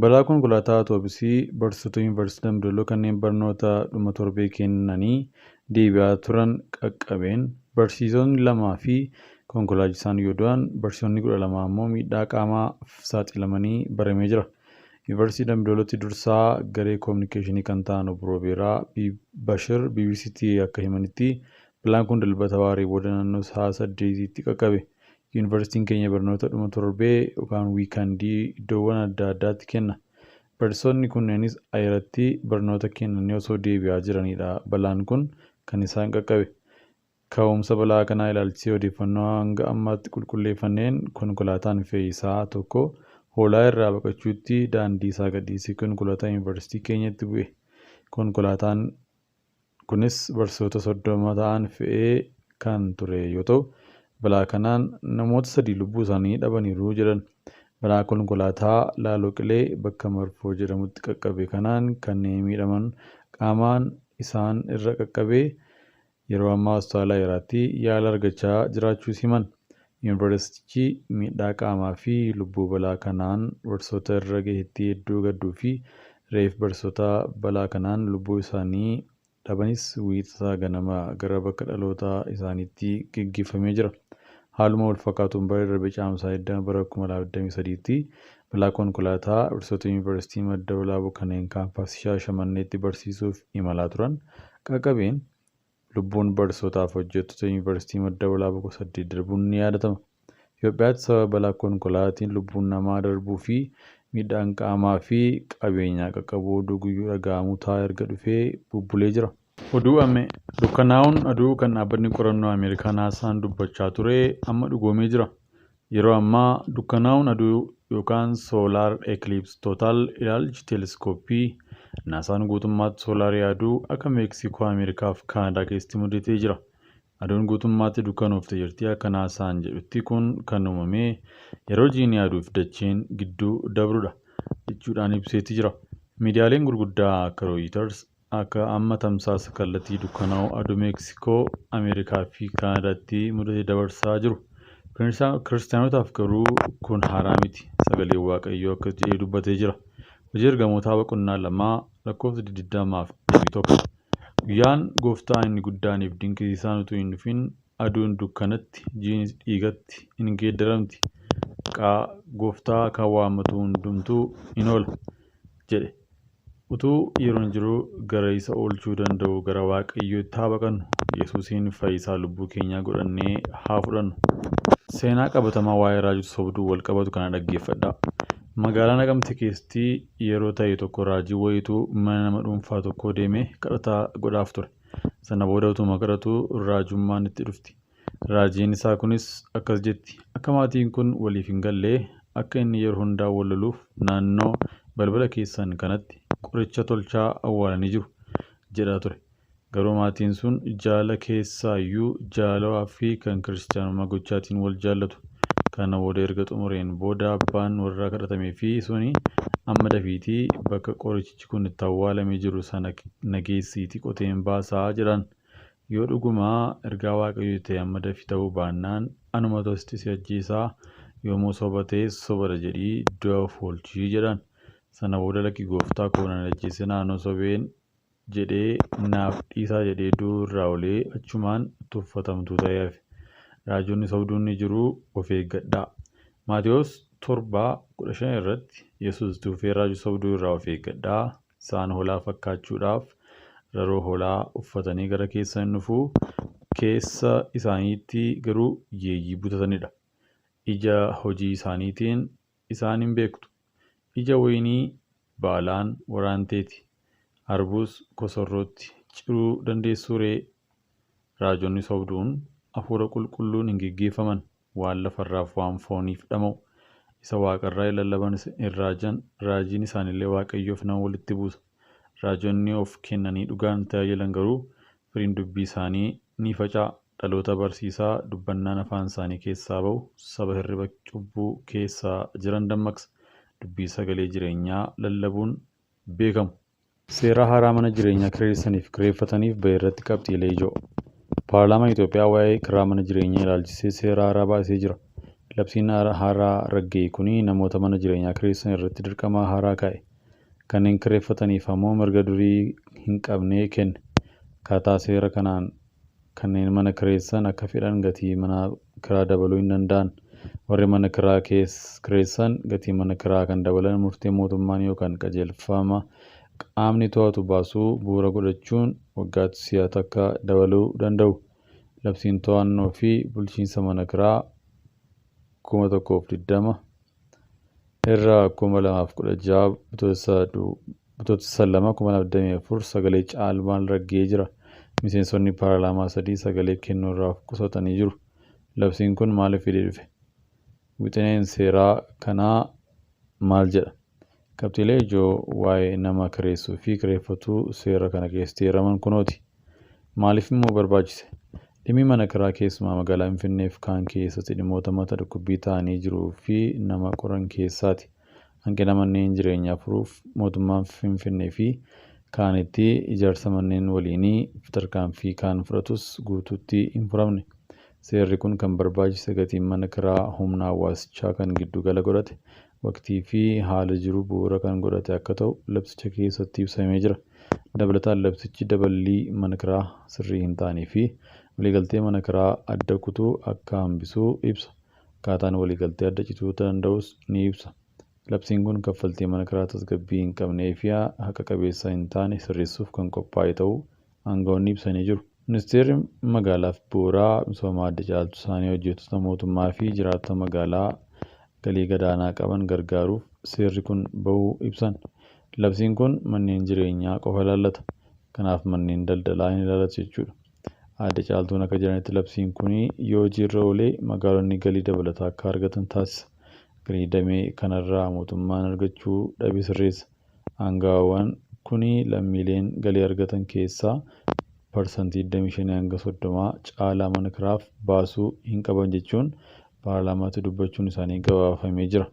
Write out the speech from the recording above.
Balaa konkolaataa Atoobisii barsiisota Yuunivarsiitii Dambi kanneen barnoota dhuma torbee kennanii deebi'aa turan qaqqabeen barsiisonni lamaa fi konkolaachisaan yoo du'an barsiisonni 12 immoo miidhaa qaamaaf saaxilamanii baramee jira. Yuunivarsiitii Dambi dursaa garee koominikeeshinii kan ta'an Obbo Roobeeraa Bashir BBC'tti akka himanitti balaan kun Dilbata waaree booda naannoo sa'a 8tti qaqqabe. Yuunivarsiitiin keenya barnoota dhuma torbee yookaan wiikandii iddoowwan adda addaatti kenna. Barsiisonni kunneenis ayiratti barnoota kennanii osoo deebi'aa jiranidha balaan kun kan isaan qaqqabe. Ka'umsa balaa kanaa ilaalchisee odeeffannoo hanga ammaatti qulqulleeffanneen konkolaataan fe'iisaa tokko hoolaa irraa baqachuutti daandii isaa gadhiisee konkolaataa yuunivarsiitii keenyatti bu'e. Konkolaataan kunis barsiisota 30 ta'an fe'ee kan ture yoo ta'u, balaa kanaan namoota 3 lubbuu isaanii dhabaniiru jedhan. Balaa konkolaataa Laaloo Qilee bakka Marfoo jedhamutti qaqqabe kanaan kanneen miidhaman qaamaan isaan irra qaqqabe yeroo ammaa hospitaala Ayiraatti yaala argachaa jiraachuus himan. Yuunivarsiitichi miidhaa qaamaa fi lubbuu balaa kanaan barsiisota irra gahetti hedduu gadduu fi reeffi barsiisota balaa kanaan lubbuu isaanii dhabanis Wiixata ganama gara bakka dhaloota isaaniitti geggeeffamee jira. Haaluma wal fakkaatuun bara darbe Caamsaa 20 bara 2023tti balaa konkolaataa barsiisota Yuunivarsiitii Madda Walaabuu kanneen kaampaasii Shaashamanneetti barsiisuuf imalaa turan qaqqabeen lubbuun barsiisotaaf hojjettoota Yuunivarsiitii Madda Walaabuu 8 darbuun ni yaadatama. Itoophiyaatti sababa balaa konkolaataan lubbuun namaa darbuu fi miidhaan qaamaa fi qabeenyaa qaqqabu oduu guyyuu dhaga'amu ta'aa erga dhufee bubbulee jira. Oduu ammee dukkanaa'uun aduu kan dhaabbatni qorannoo Ameerikaa NASA'n dubbachaa ture amma dhugoomee jira. Yeroo ammaa dukkanaa'uun aduu yookaan soolaar ekilips tootaal ilaalchi teeleskooppii NASA'n guutummaatti soolaarii aduu akka Meeksikoo, Ameerikaa fi Kaanadaa keessatti mudatee jira. Aduun guutummaatti dukkanoofte jirti akka NASA'n jedhutti kun kan uumame yeroo jiini aduu fi dacheen gidduu dabrudha jechuudhaan ibseetti jira. Miidiyaaleen gurguddaa akka Reuters akka amma tamsaasa kallattii dukkanaa'uu aduu Meeksikoo, Ameerikaa fi Kaanaadaatti mudate dabarsaa jiru. Kiristaanotaaf garuu kun haaraa miti. Sagaleen Waaqayyoo akkas jedhee dubbatee jira. Hojii Ergamootaa boqonnaa 2 lakkoofsa 20 fi 21. Guyyaan gooftaa inni guddaaniif dinqisiisaan utuu hin dhufin aduun dukkanatti, jiinis dhiigatti in geeddaramti. Maqaa gooftaa kan waammatu hundumtuu in oola jedhe. Utuu yeroon jiruu gara isa oolchuu danda'u gara Waaqayyootti haa baqannu. Yesuusiin fayyisaa lubbuu keenyaa godhannee haa fudhannu. Seenaa qabatamaa waa'ee raajota sobduu wal qabatu kana dhaggeeffadhaa. Magaalaa Naqamte keessatti yeroo ta'e tokko raajii wayiitu mana nama dhuunfaa tokkoo deemee kadhata godhaaf ture. Sana booda utuma kadhatuu raajummaan itti dhufti. Raajiin isaa kunis akkas jetti: Akka maatiin kun waliif hin galle, akka inni yeroo hundaa wal loluuf naannoo balbala keessan kanatti qoricha tolchaa awwaalanii jiru jedhaa ture. Garuu maatiin sun jaala keessaayyuu jaalawaa fi kan kiristaanummaa gochaatiin wal jaallatu. Kana booda erga xumureen booda abbaan warraa kadhatamee fi suni amma dafiitii bakka qorichichi kun itti awwaalamee jiru sana nageessiitii qoteen baasaa jedhaan. Yoo dhugumaa ergaa Waaqayyoo ta'e amma dafii ta'uu baannaan anumatu asitti si ajjeesaa yoommoo soba ta'es sobadha jedhii du'a of oolchii jedhaan. Sana booda lakki gooftaa koo nan ajjeesinaa anoo sobeen jedhee naaf dhiisaa jedhee du'uu irraa oolee achumaan tuffatamtuu ta'ee hafe. Raajonni sobduun ni jiru of eeggadhaa. Maatewos 7:15 irratti Yesuus tuufee raajota sobduu irraa of eeggadhaa. Isaan hoolaa fakkaachuudhaaf raroo hoolaa uffatanii gara keessan hin dhufu. Keessa isaaniitti garuu yeeyyii butatanidha. Ija hojii isaaniitiin isaan hin beektu. Ija wayinii baalaan waraanteeti. Harbuus kosorrootti ciruu dandeessuu ree? Raajonni sobduun hafuura qulqulluun hin geggeeffaman. Waan lafarraaf waan fooniif dhama'u. Isa waaqarraa hin lallaban hin raajan. Raajiin isaaniillee Waaqayyoof nama walitti buusa. Raajonni of kennanii dhugaan tajaajilan garuu firiin dubbii isaanii ni faca'a. Dhaloota barsiisaa dubbannaan afaan isaanii keessaa ba'u saba hirriba cubbuu keessa jiran dammaqsa. Dubbii sagalee jireenyaa lallabuun beekamu. Seera haaraa mana jireenyaa kireessaniif kireeffataniif bahe irratti qabxiilee ijoo. Paarlaamaan Itoophiyaa waa'ee kiraa mana jireenyaa ilaalchisee seera haaraa baasee jira. Labsiin haaraa ragga'e kun namoota mana jireenyaa kireessan irratti dirqama haaraa kaa'e. Kanneen kireeffataniif ammoo mirga durii hin qabne kenne. Akkaataa seera kanaan kanneen mana kireessan akka fedhan gatii mana kiraa dabaluu hin danda'an. Warri mana kiraa kireessan gatii mana kiraa kan dabalan murtee mootummaan yookaan qajeelfama qaamni to'atu baasuu bu'uura godhachuun waggaatti si'a takka dabaluu danda'u. Labsiin to'annoo fi bulchiinsa mana kiraa 1020 irraa 2016 Bitootessa 2, 2024 sagalee caalmaan ragga'ee jira. Miseensonni paarlaamaa sadii sagalee kennuu irraa of qusatanii jiru. Labsiin kun maaliif fidee dhufe? Wixineen seeraa kanaa maal jedha? Qabxiilee ijoo waa'ee nama kireessuu fi kireeffatuu seera kana keessatti eeraman kunooti. Maaliif immoo barbaachise? Dhimmi mana kiraa keessumaa magaalaa Finfinnee fi kaan keessatti dhimmoota mata dhukkubbii ta'anii jiruu fi nama qoran keessaati. Hanqina manneen jireenyaa furuuf mootummaan Finfinnee fi kaanitti ijaarsa manneen waliinii tarkaanfii kaan fudhatus guutuutti hin furamne. Seerri kun kan barbaachise gatiin mana kiraa humna hawaasichaa kan giddu gala godhate, waqtii fi haala jiru bu'uura kan godhate akka ta'u labsicha keessatti ibsamee jira. Dabalataan labsichi daballii mana kiraa sirrii hin taanee fi waliigaltee mana kiraa adda kutuu akka hambisuu ibsa. Akkaataan waliigaltee adda cituu danda'us ni ibsa. Labsiin kun kaffaltii mana kiraa tasgabbii hin qabnee fi haqa qabeessa hin taane sirreessuuf kan qophaa'e ta'uu aangawoonni ibsanii jiru. Ministeerri magaalaa fi bu'uuraa misoomaa Aadde Caaltuu Saanii hojjettoota mootummaa fi jiraattota magaalaa galii gadaanaa qaban gargaaruuf seerri kun bahuu ibsan. Labsiin kun manneen jireenyaa qofa ilaallata. Kanaaf manneen daldalaa hin ilaallatu jechuudha. Aadde Caaltuun akka jedhanitti labsiin kun yoo hojiirra oolee magaalonni galii dabalataa akka argatan taasisa. Galii damee kanarraa mootummaan argachuu dhabe sirreessa. Aangaawwan kun lammiileen galii argatan keessaa parsantii 25 hanga 30 caalaa mana kiraaf baasuu hin qaban jechuun paarlaamaatti dubbachuun isaanii gabaafamee jira.